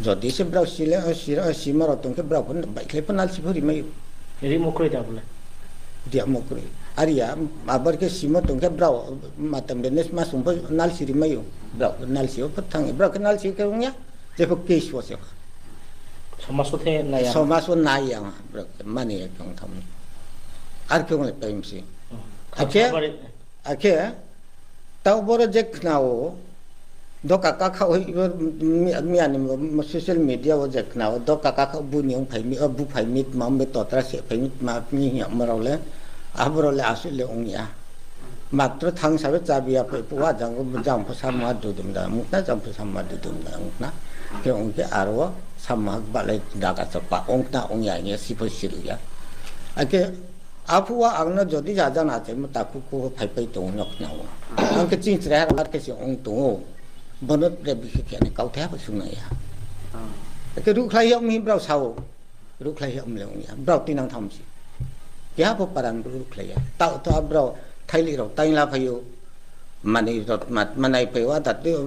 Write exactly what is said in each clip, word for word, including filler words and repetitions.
Jodi se brao si le, si, simo rao tong khe brao pho baihkhlai pho nalsi pho rimai ou. Rimo kroi da bo le? Rimo kroi. Are ya, abo khe simo tong khe brao matam de nesma sung pho nalsi rimai ou. Brao nalsi pho thanng, brao khe nalsi khe ong ya, jepho case wo se. Somas wo the nai ya. Somas wo nai ya, brao khe mani ya khe ong thanng. Ar khe ong le paimsi. Akhe, akhe, Taoh boro je khna ou, doka kakha, miya ni social media wo je khna ou, doka kakha buni ong phai mi, bu phai mi tma, be totra se phai mi tma, mi hing yagmo rao le, abo rao le asuh le ong ya. Matro thanng sa be chabi ya phai phuh wa jang, jang pho samung ha dudum da ong khna, jang pho samung ha dudum da ong khna. Khe ong khe aro wo samung ha gba le daga chapa ong khna ong ya hing ye si pho si ri ya. Akhe Aphuh wo ang no jodi jajana achaimo takhu khu phaipai tong ou, no khna ou. Ang khe ching chrai ha ar khe se ong tong ou. Bono tre bikhe khe ni kauthai ha pho sungnai ya. Khe ruhkhlai ya mi brao sa ou. Ruhkhlai ya mi le ong ya. Brao tinang tham se. Keha pho paran ruhkhlai ya. Taoh to brao thaili rao taing la phai ou. Manoi rao tma tma nai phai ou, ada tui,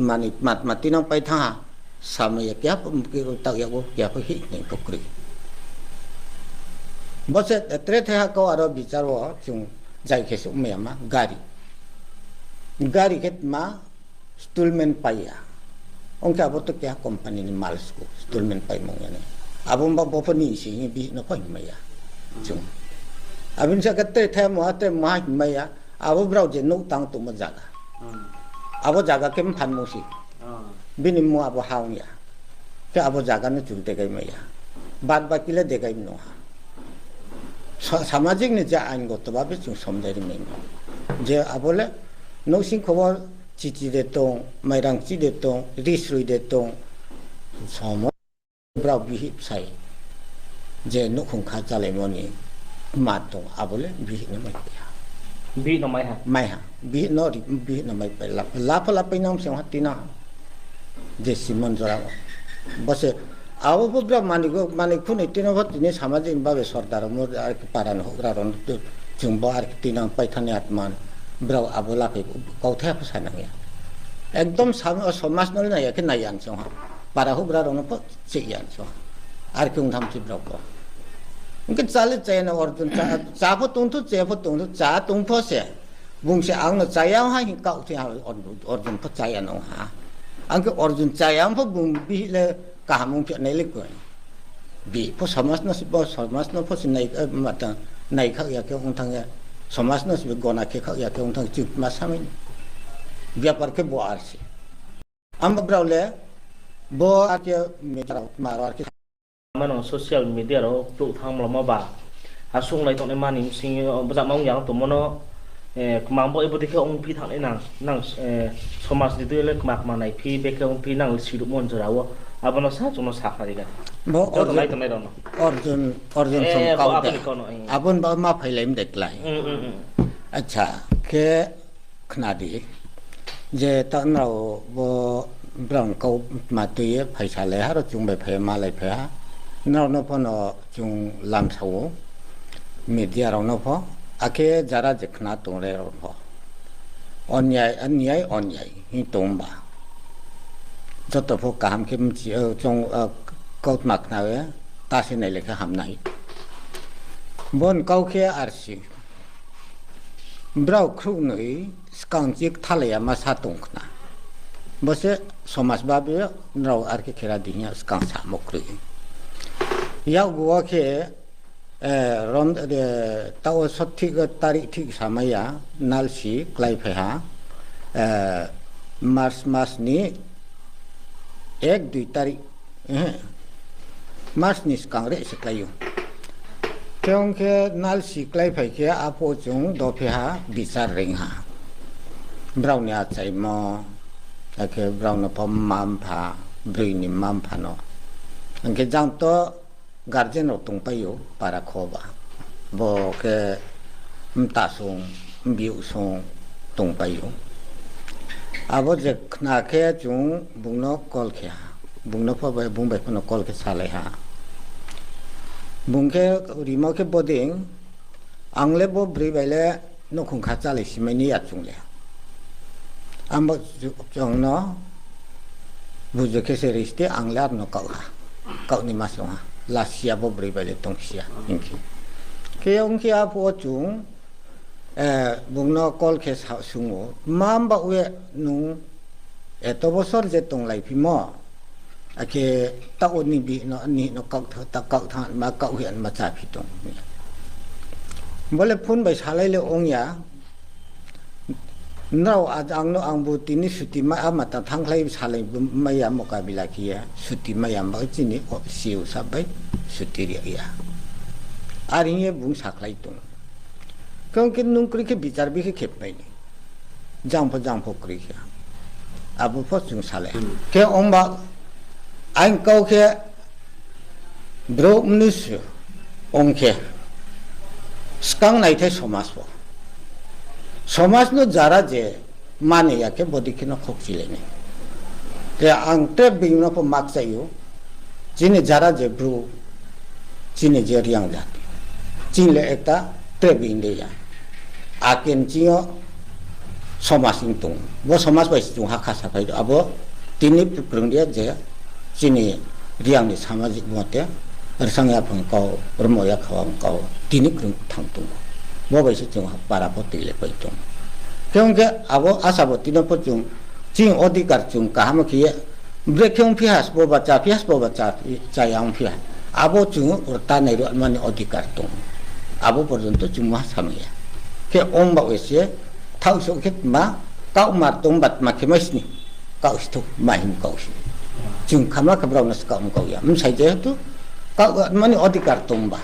manoi tma tma tinang pai thanng ha. Samai ya, keha pho mkri rao taoh ya wo, keha pho hih nai pho kroi. Bo se tre thaiha kau aro bichar wo chung zai khe suh mai ya ma, gari. Gari khe tma, stolment pai ya. Ong khe abo to keha company ni mal sku, stolment paimung ya nai. Abo ba bo pho ni si hing bihih no pho hingmai ya. Chung. Abo ni sa khe tre thaiha muha, tre muha hingmai ya. Abo brao je nouh tang tongmo zaga. Abo zaga khe mphanmung se. Bini mmung abo ha ong ya. Khe abo zaga no chung degai mai ya. Bad baki le degai mano ha. Sa-, samajik ni je aingoto babe chung somjai ri mai no. Je abo le nouhsing khobor chichi de tong, mairang chi de tong, ri sroi de tong, somo brao bihih bsai je nouhkhong kha chalaimo ni ma tong, abo le bihih no mai pai ha. Bihih no mai ha? Mai ha. Bihih no ri-, bihih no mai pai la, la pho la pai nang se ha tina. Je Simon jora wo. Bo se, abo pho brao manoi, manoi khunoi tino pho tini samajik ni babe sordar mo ar khe para ni houhgra rao no chung bo ar khe tinang pai thani atman. Brao abo la phai kauthai pho sa nang ya. Ekdom sam-, somaj no nai ya khe nai ya ni se ha. Para houhgra rao no pho chih ya ni se ha. Ar khe ong tham se brao pho. Ong khe chá le chá ya no Arjun, chá, chá pho tong thu, chá pho tong thu, chá tong pho se. Bung se ang no chá ya ha hing kau se ha, Arjun pho chá ya no ha. Ang khe Arjun chá ya pho bung bihih le kaham ong phi nai le koi. Bihih pho somaj no se, bo somaj no pho se nai, eh, mata nai khak ya khe ong thanng ya. Somaj no se gona khe khak ya khe ong thanng, chung ma samai ni. Biapar khe bo ar se. Abo brao le bo ar khe media rao tma rao ar khe mano social media rao klouh thanng mlamo ba. Asuh onglai tongnai mani bsing yo bzama ong yang tongmo no, eh, kmang bo ebo dei khe ongphi thanngnai nang, nang, eh, somaj ni dui le kma kma naiphi, bekhe ongphi nang siruhmo jora wo. Abo no sa chung no sakhnari ga. Bo joto Arjun, nai tongnai rao no. Arjun, Arjun song kau de. Abo ni kau no, eh. Abo ni ba ma phailai mdei klái. Mm, mm, mm. Acha, khe khna di. Je ta nrao bo brao ni kau ma tui ye phaisa lai ha, ro chung bai phai ye malai phai ha. Nrao no pho no chung lamsa ou. Media rao no pho. Akhe jara je khna tong re rao pho. Onyai, onyai, onyai hing tong ba. Joto pho kaham khe mchi, eh, chung, eh, kautma khna ye, ta se nai le khe hamnai. Bo ni kau khe ar se. Brao khrouhnoi skang chik thalai ya ma sa tong khna. Bo se somaj babe nrao ar khe khera di hing ya skang samo kroi. Yakgu wo khe, eh, rom, eh, taoh wo sot thik, tarik thik samai ya, nalsi klái phai ha, eh, March mas ni ek dui tarik, eh, March ni skang re se klái ou. Khe ong khe nalsi klái phai khe aphuh chung dophi ha bichar reing ha. Brao ni achaimo, akhe brao no pho mma mpha, broi ni mma mpha no. Ang khe jang to guardian rao tongpai ou, para kho ba. Bo khe mta song, mbiouh song tongpai ou. Abo je khna khe chung bung no call khe ha. Bung no pho bai, bung bai pho no call khe salai ha. Bung khe rimo khe bodei, ang le bo broi bai le nouhkhong kha chálai simai ni ya chung le. Ang bo chung no Bujo khe se ri sdi, ang le aro no kaoh ha. Kaoh ni ma song ha. Last year bo broi bai le tongsi ya hing khe. Khe ong khe aphuh wo chung, bung no call khe sa sung ou, ma mbaoh ye nung eto bosor je tonglaiphi mo, akhe taoh wo ni bihih no, ni no kaoh tha-, ta kaoh tha ma kaoh hing ma chaphi tong. Bo le phone bai salai le ong ya. Nrao a-, ang no, ang bo tini suti ma, ama ta thanngkhlai salai mai ya, mokabila khe ye suti mai ya, mba chini o, C O sir bai suti ri ya. Are hing ye bung sakhlai tong. Khe ong khe nung kroi khe bichar bi khe khepmai ni. Jang pho, jang pho kroi khe. Abo pho chung salai. Khe ongba ang kau khe brouh mnusu ong khe skang naithai somaj pho. Somaj no jara je mani ya khe bodei khe no khokchilai nai. Khe ang tre being no pho makchai ou, chini jara je brouh, chini je Reang jati, chini le ekta tre being de ya. Ake ni chini yo somaj hing tong. Bo somaj bai se chung ha kha saphai do. Abo tini phu krung ri ya je chini Reang ni samajik mote, rsang yaphang kau, rmo yakhaoh ang kau, tini krung thang tong. Bo bai se chung para pho tui le pai tong. Khe ong khe abo asa bo tini pho chung, chini odhikar chung kaham khe ye, brekhe ongphi ha, sbo ba chaphi ha, sbo ba cha, chaya ongphi ha. Abo chung rta nai ruh mani odhikar tong. Abo porjonto chung ma samai ya. Khe ong ba ye se, thaoh souh khe ma, kaoh mar tong ba tma khe mai sni. Kaoh si thou, ma hing kaoh si. Chung khama khe brao no se kaoh ong kaoh ya. Bsai jehetu kaoh mani odhikar tong ba.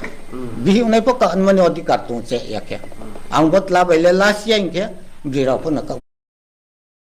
Bihih ongnai pho kaoh mani odhikar tong che ya khe. Ang bo tla bai le last year hing khe, broi rao pho no kaoh